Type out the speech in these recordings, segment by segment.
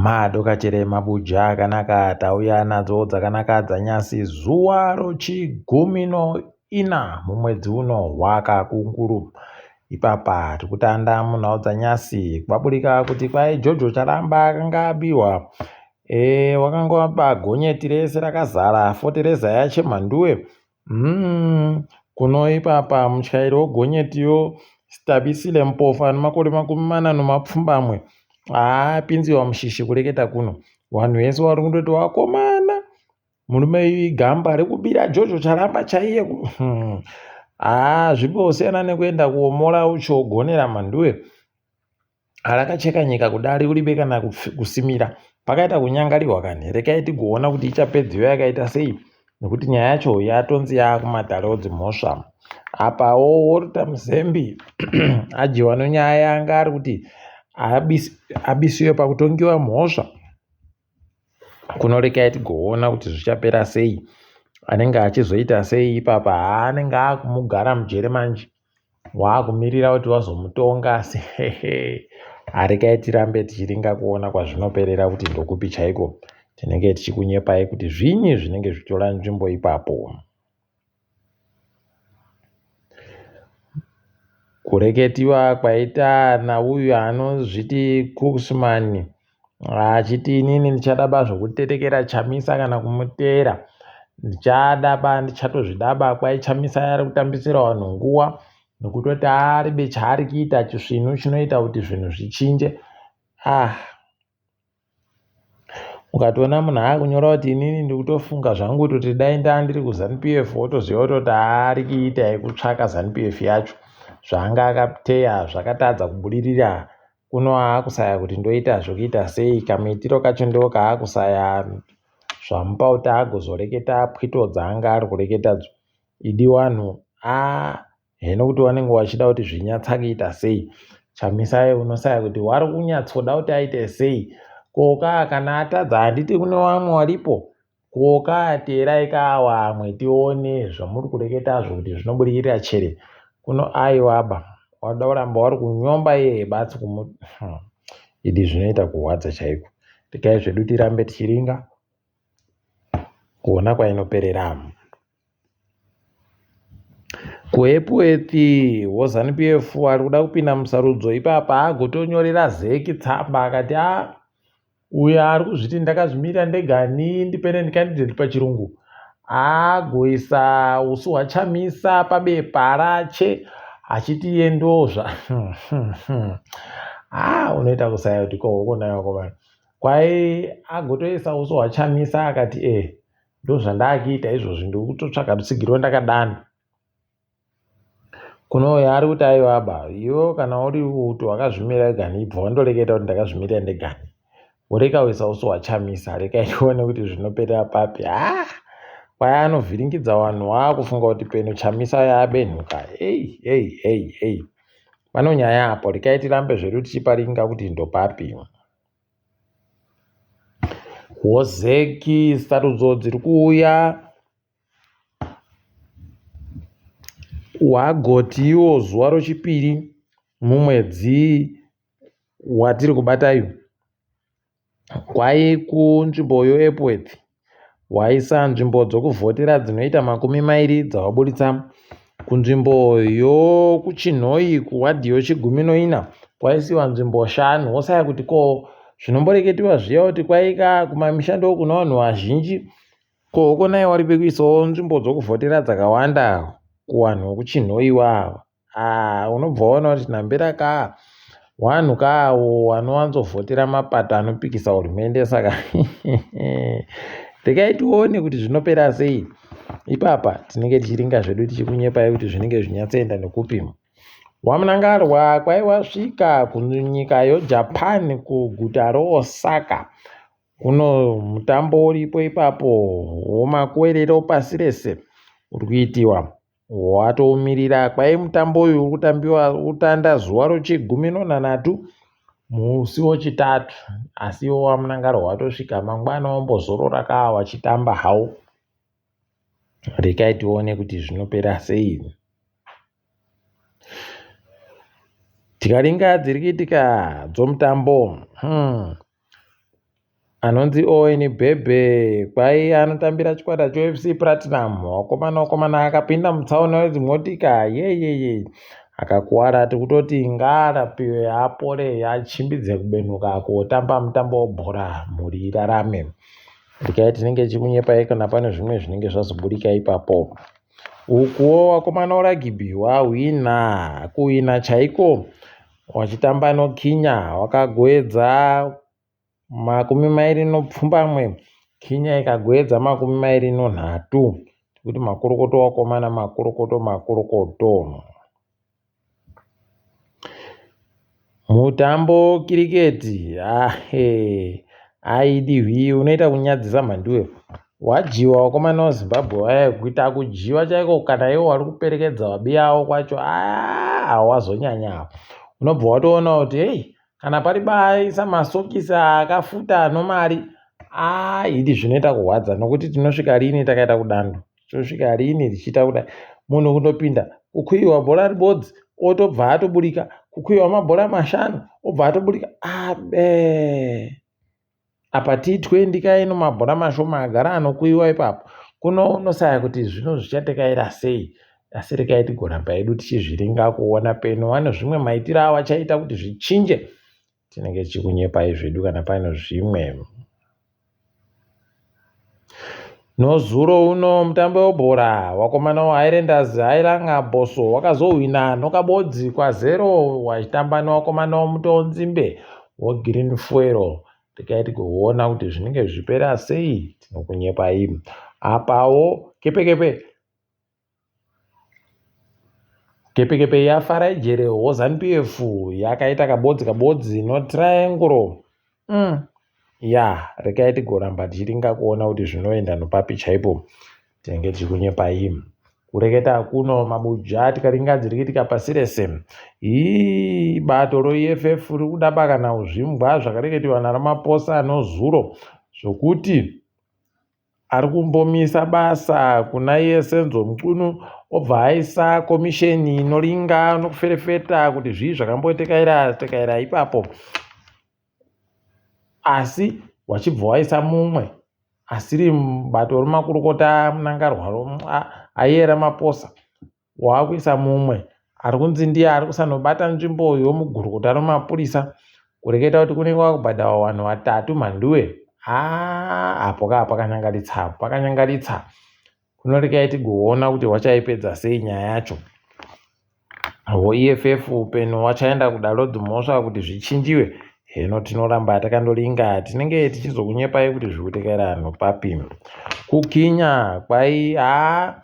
Madokachere mabuja akanaka tauya nadzo dzakanaka dzanyasi zuva rochigumi noina mumwedzi uno hwakakunguru. Ipapa tikutanda munhau dzanyasi kwaburika kuti kwai Jojo Charamba akanga abiwa e, wakanga waba gonyeti rese rakazara fotereza yachemhanduwe Hmm, kuno ipapa mutyairi wegonyetiyo Stabisile Mpofu ane makore 40 nomapfumbamwe haapinziwa mushishi kureketa kuno. Vanhu vese vari kundoti wakomana murume uyu igamba rekubira Jojo Charamba chaiye. Haa zvibosiyana nekuenda kuomora uchogonera mhanduwe. Rakacheka nyika kudari uribe kana kusimira pakaita kunyangarirwa kani rekai tigoona kuti ichapedziwa yakaita sei nekuti nyaya yacho yatonzi yaakumatare odzimhosva apawo Walter Mzembi adyiwa nenyaya yanga ari kuti abisiwe pakutongiwa mhosva kuno rekai tigoona kuti zvichapera sei anenge achizoita sei ipapa haanenge akumugara mujere manje waakumirira kuti vazomutonga asi hehe harekai tirambe tichiringa kuona kwazvinoperera kuti ndokupi chaiko tinenge tichikunyepai kuti zvinyi zvinenge zvichitora nzvimbo ipapo. Kureketiwa kwaita nauyu anozviti Cooksman achiti inini ndichada ba zvokutetekera Chamisa kana kumuteera ndichada ba ndichatozvidaba kwai Chamisa ari kutambisira vanhu nguwa nokutoti aribe chaari kuita chisvinu chinoita kuti zvinhu zvichinje ah ukatoona munhu akunyora kuti inini ndikutofunga zvangu kutoti dai ndandiri kuzanu pf wotoziva kutoti ari kuita yekutsvaka zanu pf yacho zvaanga akateya zvakatadza kubudirira Kuno aakusaya kuti ndoita zvekuita sei kamuitiro kacho ndo kaakusaya zvamupa kuti agozoreketa pwito dzaanga ari kureketadzo idi wanhu a heno kuti wanenge wachida kuti zvinyatsa kuita sei chamisai unosaya kuti wari kunyatsoda kuti aite sei koka kana atadza handiti kune wamwe waripo Ko ka teerai ka wamwe tione zvamuri kureketazvo kuti zvinobudirira chere kuno aiwaba wada kuramba wari kunyomba iye batsi kumu idi zvinoita kurwadza chaiko regai zvedu tirambe tichiringa kuona kwainoperera KuEpworth woZanu PF ari kuda kupinda musarudzo ipapa agotonyorera Zec tsamba akati a uyo ari kuzviti ndakazvimirira ndega ni independent candidate pachirungu agoisa usu hwachamisa pabepa rache achiti iye ndozva ah unoita kusaya kuti kohoko nayo vakomana kwai agotoisa usu hwachamisa akati e eh, ndozvandakuita izvozvi ndikutotsvaga rutsigiro ndakadana Kuno uyo ari kuti aiwa ba iwe kana uri kuti wakazvimira wegani ibva wandoreketa kuti ndakazvimirira ndegani woreka kuisa uso hwachamisa reka tione kuti zvinoperera papi haa kwaya anovhiringidza vanhu waakufunga kuti peno chamisa yaabenhuka ei ei ei ei pano nyaya apo rekai tirambe zvedu tichiparinga kuti ndopapi wozeki sarudzo dziri kuuya Wagoti iwo zuva rochipiri mumwedzi watiri kubata uyu kwai kunzvimbo yoEpworth waisa nzvimbo dzokuvhotera dzinoita 20 dzawaburitsa kunzvimbo yokuChinhoyi kuwadhi yochigumi noina kwaisiwa nzvimbo shanu wosaya kuti ko zvinomboreketiwa zviya kuti kwaika kumamisha ndokune vanhu vazhinji Ko hokonai wari pekuisawo nzvimbo dzokuvhotera dzakawanda kuwanhu wekuchinhoyi iwawa haa unobva waona kuti nhambira kaa wanhu kaawo wanowanzovhotera mapato anopikisa hurumende saka regai tione kuti zvinopera sei ipapa tinenge tichiringa zvedu tichikunyepai kuti zvinenge zvinyatsoenda nekupi wamunangarwa kwaiwasvika kunyika yojapan kuguta roosaka Kuno mutambo uripo ipapo womakuwerero pasi rese uri kuitiwa watoumirira kwai mutambo uyu uri kutambiwa utanda zuva rochigumi nonhanhatu musi wochitatu asi iwo wamunangarwa watosvika mangwana wombozorora kaa wachitamba hawo rekai tione kuti zvinopera sei tikaringa dziri kuitika dzomutambo hmm. Anonzi Owen Bhebhe kwai anotambira chikwata cheFC Platinum. Wakomana wakomana akapinda mutsaona wedzimotika yeyeye akakuwara tikutoti ngaarapiwe apore achimbidze kubenuka kotamba mutambo webhora mhuri irarame. Regai tinenge tichikunyepai kana pane zvimwe zvinenge zvazoburika ipapo. Ukuwo wakomana weragibhi wahwina kuhwina chaiko wachitamba noKenya wakagoedza 27 Kenya ikagoedza 23 tikuti makorokoto wakomana makorokoto makorokoto. Mutambo kiriketi ahe aidi hwii unoita kunyadzisa mhanduwe wadyiwa wakomana weZimbabwe waya kuita kudyiwa chaiko kana iwo wari kuperekedza wabiyawo kwacho aa wazonyanya unobva watoona kuti hei kana pari baisa masokisi akafuta anomari aa idi zvinoita kurwadza nokuti tinosvika rini takaita kudando tosvika rini tichiita kudai munhu kundopinda kukuyiwa bhora ribodzi otobva atoburika kukuyiwa mabhora mashanu obva atoburika abe apa T20 kaino mabhora mashoma agara anokuyiwa ipapo kuno unosaya kuti zvino zvichatekaira sei asi rekai tigoramba hedu tichizviringa kuona peno vane zvimwe maitiro avo achaita kuti zvichinje tinenge tichikunyepai zvedu kana pane zvimwe Nozuro uno mutambo webhora wakomana weHighlanders Hailanga Bosso wakazohwina nokabodzi kwazero wachitamba newakomana weMutonzimbe weGreen Fuel. Regai tigoona kuti zvinenge zvichipera sei tinokunyepai. Apawo kepekepe Kepekepe yafara ijere hoZanu PF yakaita kabodzi kabodzi no triangle ya regai tigoramba tichiringa kuona kuti zvinoenda nopapi chaipo tinenge tichikunyepai kureketa kuno mabuja tikaringa dzirikitika pasi rese hii bato roEFF riri kuda bakana uzvimbwa zvakareketiwa naRamaphosa nozuro zvokuti Ari kumbomisa basa kuna iye Senzo Mchunu obva aisa komisheni inoringa nokuferefeta kuti zvii zvakambotekaira tekaira ipapo asi wachibva waisa mumwe asiri bato remakurukota Mnangarwa aiye Ramaphosa Waakuisa mumwe ari kunzi ndiye ari kusanobata nzvimbo yomugurukota romapurisa kureketa kuti kunenge kwakubhadharwa vanhu vatatu mhanduwe haa apo kaa pakanyangaritsa apo pakanyangaritsa kunorekai tigoona kuti wachaipedza sei nyaya yacho voEFF peno wachaenda kudaro dzimhosva kuti zvichinjiwe heno tinoramba takandoringa tinenge tichizokunyepai kuti zvikutekera nopapi kukinya kwai haa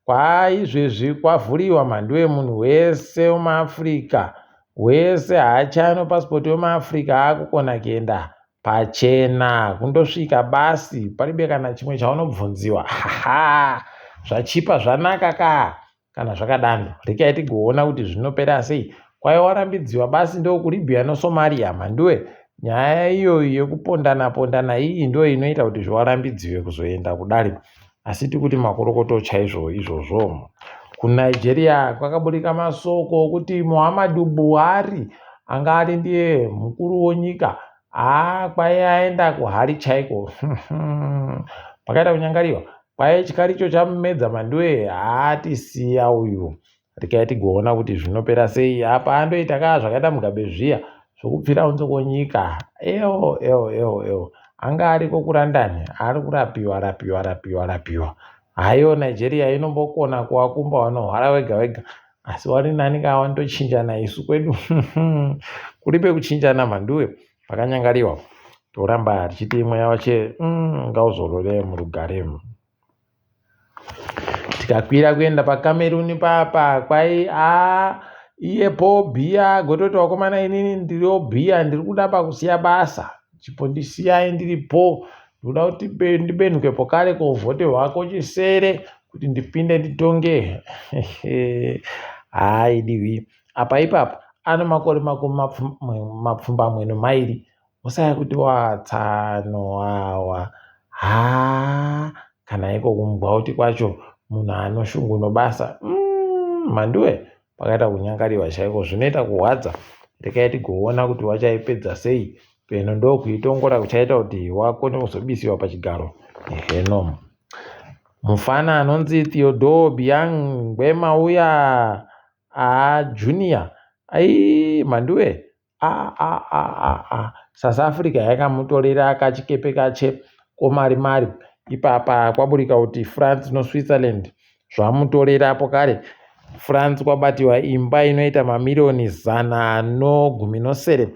Kwaizvezvi kwavhuriwa mhanduwe munhu wese wemuAfrica wese haachano passport wemuAfrica akukona kuenda pachena kundosvika basi paribe kana chimwe chaunobvunziwa haha zvachipa zvanaka ka kana zvakadano rekai tigoona kuti zvinopera sei kwai warambidziwa basi ndokuLibya noSomalia mhanduwe nyaya iyoyi yekupondana pondana iyi ndo inoita kuti zviwarambidziwe kuzoenda kudare Asi tikuti makorokoto chaizvo izvozvo. KuNigeria kwakaburika masoko okuti Muhammadu Buhari anga ari ndiye mukuru wenyika haa kwai aenda kuhari chaiko pakaita kunyangariwa kwai chikaricho chamumedza manduwe haatisiya uyu Regai tigoona kuti zvinopera sei. Apa andoita kaa zvakaita Mugabe zviya zvokupfira kunze kwenyika. Ewo ewo ewo ewo anga ariko kuLondon ari kurapiwa rapiwa rapiwa rapiwa. Haiwo Nigeria inombokona kuwakumba wanohwara wega wega asi wari nani kaa wanotochinjana isu kwedu kuripe kuchinjana mhanduwe pakanyangariwa toramba tichiti mweya wache ngauzorore murugare. Tikakwira kuenda paCameroon papa kwai aa iye Paul Biya agototi vakomana inini ndiriwo Biya ndiri kuda pakusiya basa chimbondisiyai ndiripo ndikuda kuti ndibenhukepo kare kovhoterwa kochisere kuti ndipinde nditonge haa idiwi apa ipapo ano makore makumi mapfumbamwe nomairi Usaya kuti watsano wawa haa kana iko kumugwauti kwacho munhu anoshungu nobasa mhanduwe pakaita kunyangariwa chaiko zvinoita kurwadza rekai tigoona kuti wachaipedza sei Peno ndokuitongora kuchaita kuti wakone kuzobisiwa pachigaro heno. Mufana anonzi Theodore Biang Nguema uya aa junior ai mhanduwe a a a a a South Africa yakamutorera kachikepe kache komari mari ipapa kwaburika kuti France noSwitzerland zvamutorerapo kare France kwabatiwa imba inoita mamiriyoni 117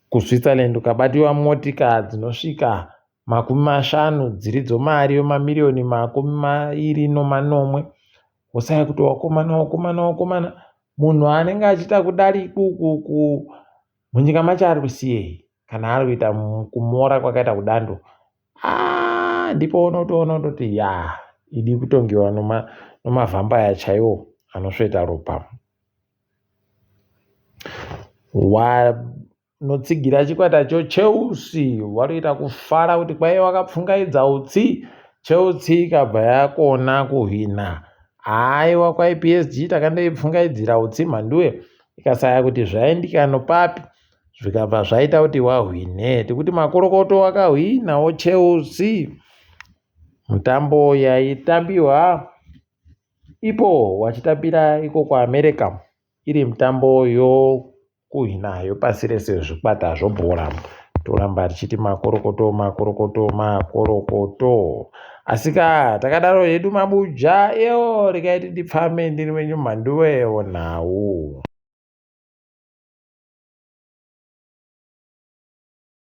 kuSwitzerland ukabatiwa motika dzinosvika 50 dziri dzomari yemamiriyoni 27 wosaya kuti wakomana wakomana wakomana munhu anenge achiita kudari kuku munyika macho ari kusiyei kana ari kuita kumora kwakaita kudando ah, ndipo unotoona kutoti ya idi kutongewa nomavhambaya chaiwo anosveta ropa Vanotsigira chikwata choChelsea varikuita kufara kuti kwaive wakapfungaidza utsi Chelsea ikabva yakona kuhwina. Haiwa kwai PSG takandoipfungaidzira utsi mhanduwe ikasaya kuti zvaendika nopapi zvikabva zvaita kuti wahwine. Tikuti makorokoto wakahwinawo Chelsea. Mutambo yaitambiwa ipo wachitambira iko kuAmerica iri mitambo yokuhwina yopasi rese zvikwata zvobhora toramba tichiti makorokoto makorokoto makorokoto asika takadaro hedu mabuja ewo regai tindipfame ndiri wenyu mhanduwe nhau.